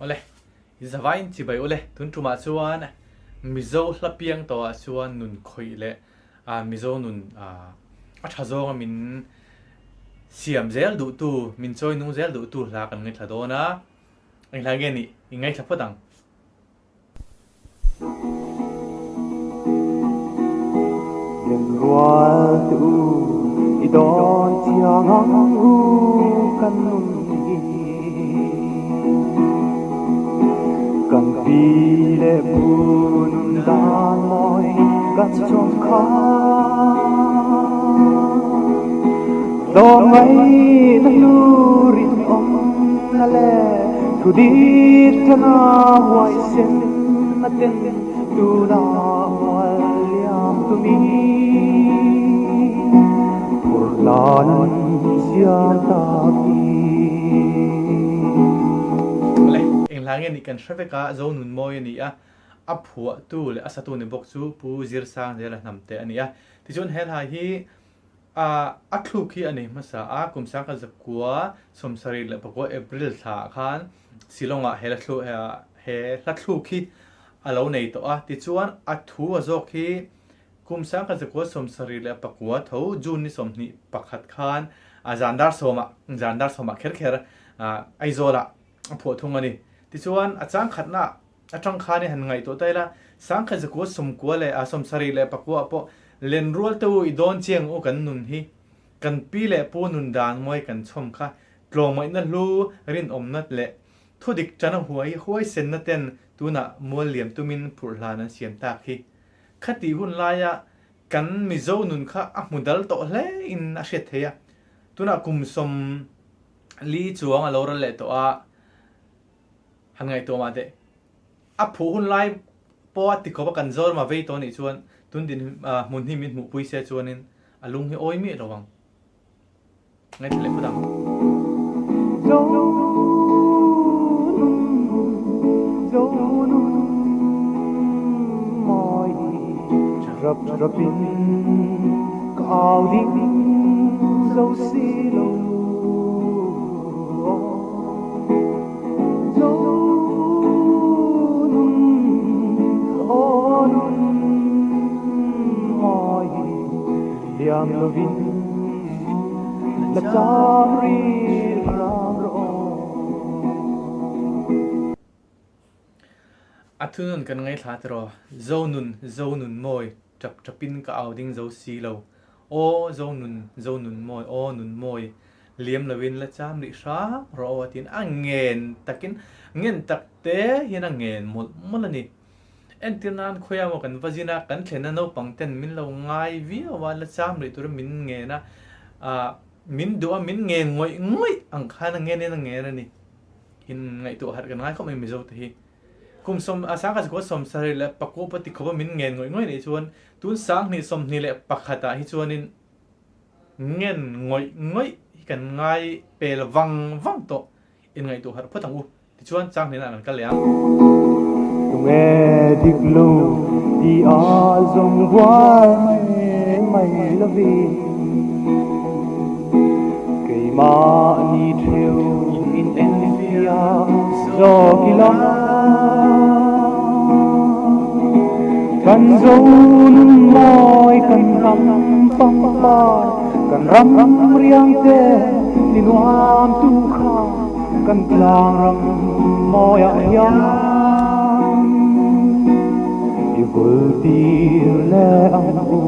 Awle, i zavaiin chibai ule, tun tumah chuan Mizo hla piang tawhah chuan nun khawih leh Mizo nun a tha zawnga min siam zel duhtu, min chawi nung zel duhtu hla kan ngaithla dawn a, eng hla nge nih i ngaithla phawt ang. Lenrual te u i dawn chiang ang u kan nun hi. Kan pi leh pu nun dan mawi kan chhawm kha. Tlawmngaihna hlu rinawmna leh thu dik tana huaisen a ten tunah mual liam tumin phurh lan an siam tak hi. Awle, eng hla nge nih kan hre vek a, Zonunmawi a ni a, a phuahtu leh a satu ni bawk chu Pu Zirsangzela Hnamte a ni a. Tichuan he hla hi A thluk hi a nei hmasa a, kum sangkhat zakua 74 April thla ah khan Shillong ah he hla thluk hi a lo nei tawh a, tichuan a thu a zawk hi kum 19 74 tho June ni 21 khan zan dar sawmah zan dar sawmah kher kher Aizawl ah a phuah thung a ni. Tichuan a changkhatna Atang khan i han ngaihtuah ta ila, 19 94 ah pawh lenrual te u i dawn chiang u kan nun hi, kan pi leh pu nun dan mawi kan chhawm kha tlawmngaihna hlu rinawmna leh thudik tana huai huaisenna ten tunah mual liam tumin phurh hlan an siam tak hi. Khatih hun laia kan Mizo nun kha a hmu dal tawh hle in a hriat theih a, tunah kum 40 chuang a lo ral leh tawh a, Han ngaihtuah mah teh. A phuh hun lai pawh a ti khawp a kan Zoram a vei tawh anih chuan tun din hmun hi min hmuhpui se chuanin a lung hi awi miah lo ang. Ngaithla leh phawt ang. Zonun, Zonun mawi rap rapin ka au ding zo si lo. A thunun kan ngaithla tiraw? Zonun, Zonun mawi, tap tapin ka au ding zo si lo. Aw Zonun, Zonun mawi, aw nun mawi, liam loin la cham rih hram rawh aw a tiin a ngen takin, ngen tak te hian a ngen mawlh mawlh a ni. Entir nan khawiah maw kan va zin a, kan thlenna naupang ten min lo ngai viau a, la cham rih turin min ngen a, ah min duh a, min ngen ngawih ngawih ang khan a ngenin a ngen a ni. In ngaihtuah harh kan ngai khawp mai Mizo te hi. Kum sawm a 19 74 pawh ti khawp a min ngen ngawih ngawih nih chuan tun 2021 ah hi chuanin ngen ngawih ngawih hi kan ngai pel vang vang tawh in ngaihtuah harh phawt ang u. Tichuan chang hnenah kan kal leh ang. Tunge dik lo ti a zawng buai mai mai lovin Keimahni theu in enfiah zawk ila Kan zo nun mawi kan ram pangpar kan ram riang te ti nuam tu kha kan tlang ram mawiah hian i vul tir leh ang u.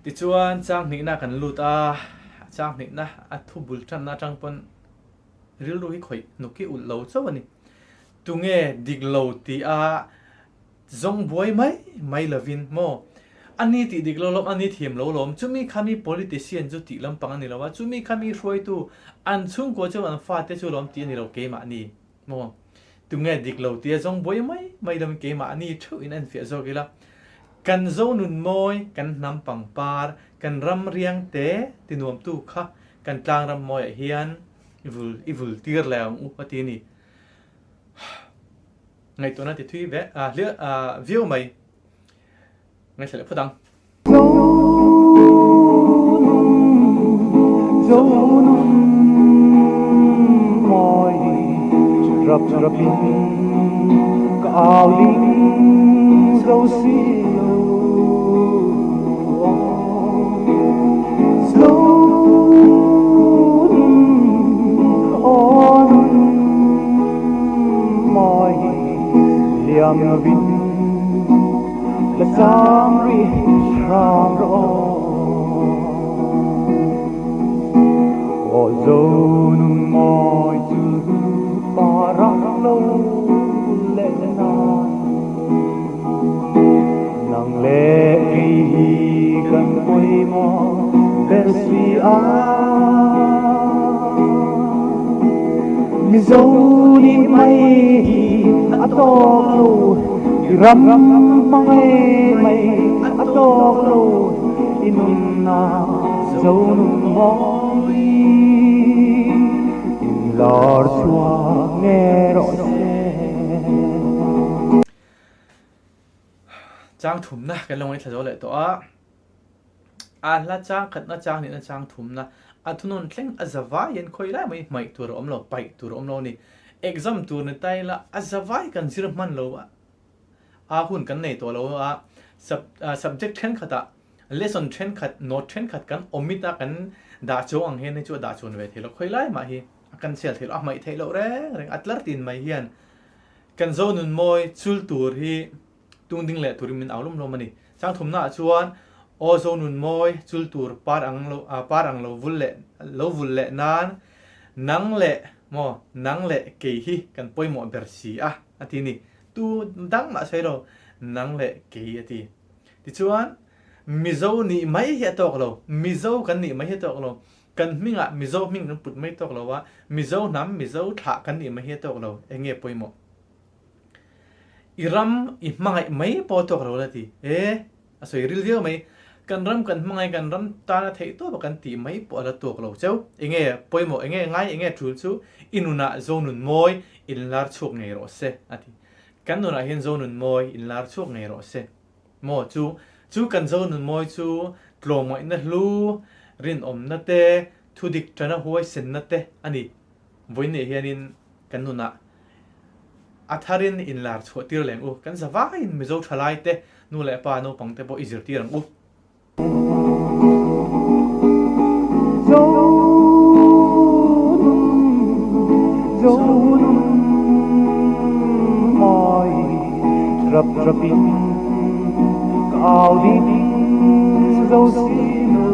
Tichuan chang hnihna kan lut a, chang hnihna a thu bul tanna atang pawn rilru hi khawih hnuk hi ulh lo chauh a ni. Tunge dik lo tih a zawng buai mai mai lovin maw? A ni tih dik lo lawm, a ni thiam lo lawm, chumi kha mi politician chu tih lampang a ni lo a, chumi kha mi hruaitu an chhungkua chu an fate chu lawm tih a ni lo keimahni. Maw? Tunge dik lo tia zawng buai mai mai lo in keimahni theuh in a infiah zawk ila. Kan zo nun mawi, kan hnam pangpar, kan ram riang te ti nuamtu kha kan tlang ram mawiah hian i vul i vul tir leh ang u a ti a ni. Ngaihtuahna ti thui ve hliah viau mai. Ngaithla leh phawt ang. Zonun, zonun mawi. Trap trap in ka au ding zo si lo. Zo nun aw nun mawi liam lovin la cham rih hram rawh aw. Aw zo nun mawi chu pa ram lo leh nan. Nang leh kei hi kan pawimawh ber si a. Mizo nih mai hi a tawk lo, i ram hmangaih mai a tawk lo, i nunna zo nun mawi inlar chhuak nge rawh se. Chang thumna kan lo ngaithla zo leh tawh a. A hla chang khatna chang nihna chang thumna a thunawn thleng a zavaiin khawi lai mai hmaih tur a awm lo, paih tur a awm lo a ni. Exam tur ni ta ila a zavai kan zir hman lo a, a hun kan nei tawh lo a, subject thenkhatah lesson thenkhat, note thenkhat kan omit a kan dah chuang ang hian hei chu a dah chuan ve thei lo, khawi lai mah hi a cancel theih loh, a hmaih theih loh reng reng, a tlar tin mai hian kan Zonunmawi chul tur hi Tung ding leh turin min au lawm lawm a ni. Chang thumnaah chuan Aw Zonun mawi chul tur par ang lo par ang lo vul leh lo vul leh nan nang leh maw nang leh kei hi kan pawimawh ber si a a ti ni. Tu dang mah sawi lo nang leh kei a ti. Tichuan Mizo nih mai hi a tawk lo, Mizo kan nih mai hi a tawk lo, kan hmingah Mizo hming kan put mai tawk lo a, Mizo hnam Mizo thlah kan nih mai hi a tawk lo, eng nge pawimawh? I ram i hmangaih mai pawh tawk lo la ti. E, a sawi ril viau mai. Kan ram kan hmangaih, kan ram tana theih tawp a kan tih mai pawh a la tawk lo cheu. Enge pawimawh, enge ngai, enge tul chu i nunah Zonun mawi inlar chhuak ngei rawh se a ti. Kan nunah hian Zonun mawi inlar chhuak ngei rawh se. Maw chu, chu kan Zonun mawi chu tlawmngaihna hlu, rinawmna te, thudik tana huaisenna te a ni. Vawiinah hianin kan nunah a tharin inlar chhuah tir leng u. Kan zavaiin Mizo thalai te, nu leh pa naupang te pawh i zirtir ang u. Zonun, Zonun mawi trap trapin ka au ding zo si lo.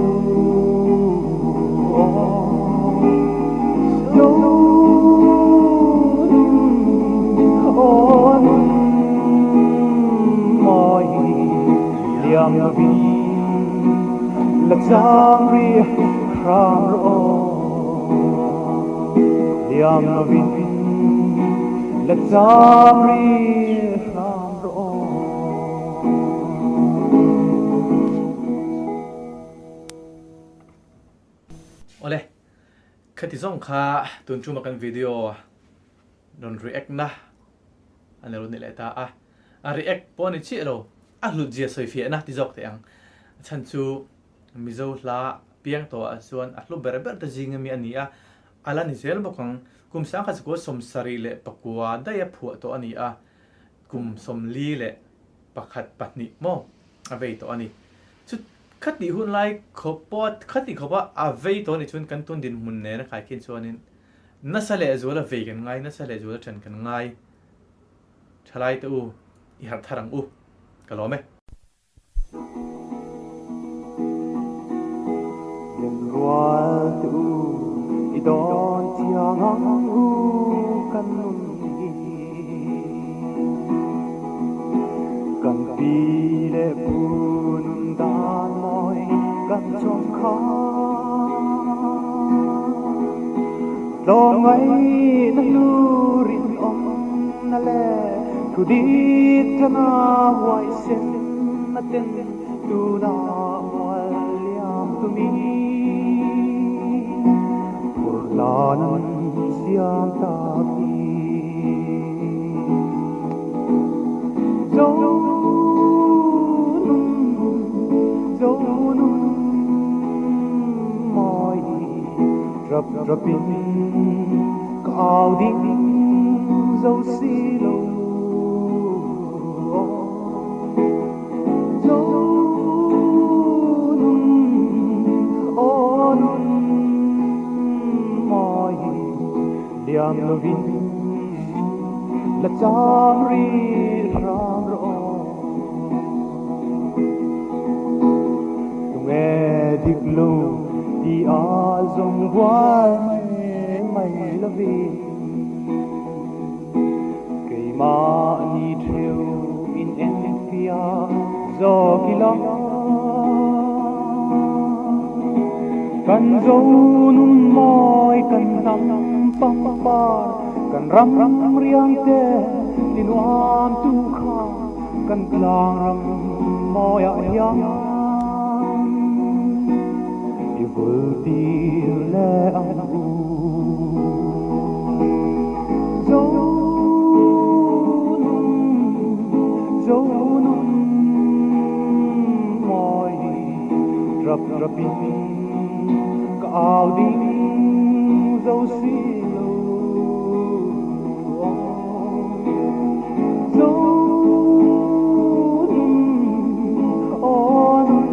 Awle, Khati zawng kha tun tuma kan video rawn react na a ni lo ni leh ta a, a react pawh a ni chiah lo, a hlut zia sawi fiah na ti zawk teh ang. A chhan chu Mizo hla piang tawh ah chuan a hlu ber ber te zing ami a ni a, a la ni zel bawk ang. Kum 1974 daih a phuah tawh a ni a, kum 41 pahnih maw a vei tawh a ni. Chu khatih hun lai khawp pawh khatih khawpa a vei tawh anih chuan kan tun dinhmun nen a khaikhin chuanin nasa leh zuala vei kan ngai, nasa leh zuala ṭan kan ngai. Ṭhalai te u, i harh thar ang u. Ka lawm e. Lenrual te u, i dawn chiang ang u kan nun hi. Kan pi leh pu nun dan mawi kan chawm kha. Tlawmngaihna hlu rinawmna leh thudik tana huaisenna ten tunah mual liam tumin phurhlan an siam tak hi. Zonun, Zonun mawi. Trap trapin ka au ding zo si lo. Zo nun, aw nun mawi liam lovin la cham rih hram rawh. Tunge dik lo ti a zawng buai mai mai lovin keimahni theu in enfiah zawk ila. Kan zo nun mawi kan hnam pangpar kan ram riang te ti nuam tu kha kan tlang ram mawiah hian i vul tir leh ang u. Zo nun, zo nun mawi rap rapin ka au ding zo si lo. Zo nun, aw nun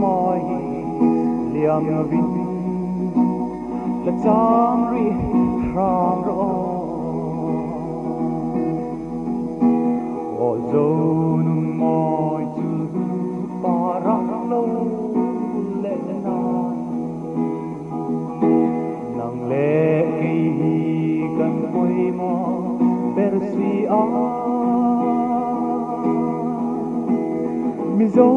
mawi liam lovin la cham rih hram rawh. Aw zo nun mawi chu parang lo leh nan. Nang leh kei hi kan pawimawh ber si a. Mizo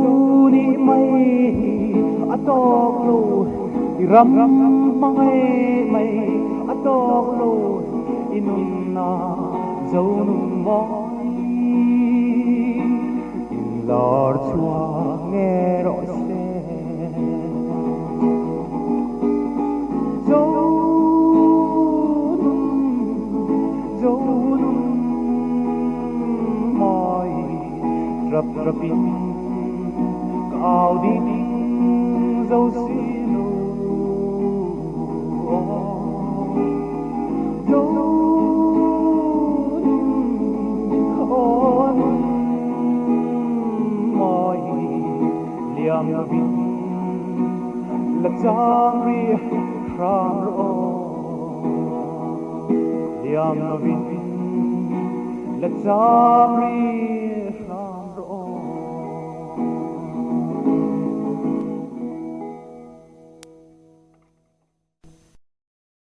nih mai hi a tawk lo, i ram hmangaih mai a tawk lo, i nunna zo nun mawi in lar chhuak nge rawh se. Zo nun, zo nun mawi rap rapin ka au ding zo si lo. Zo nun, aw nun mawi liam lovin la chang rih hram rawh. Liam lovin la chang rih.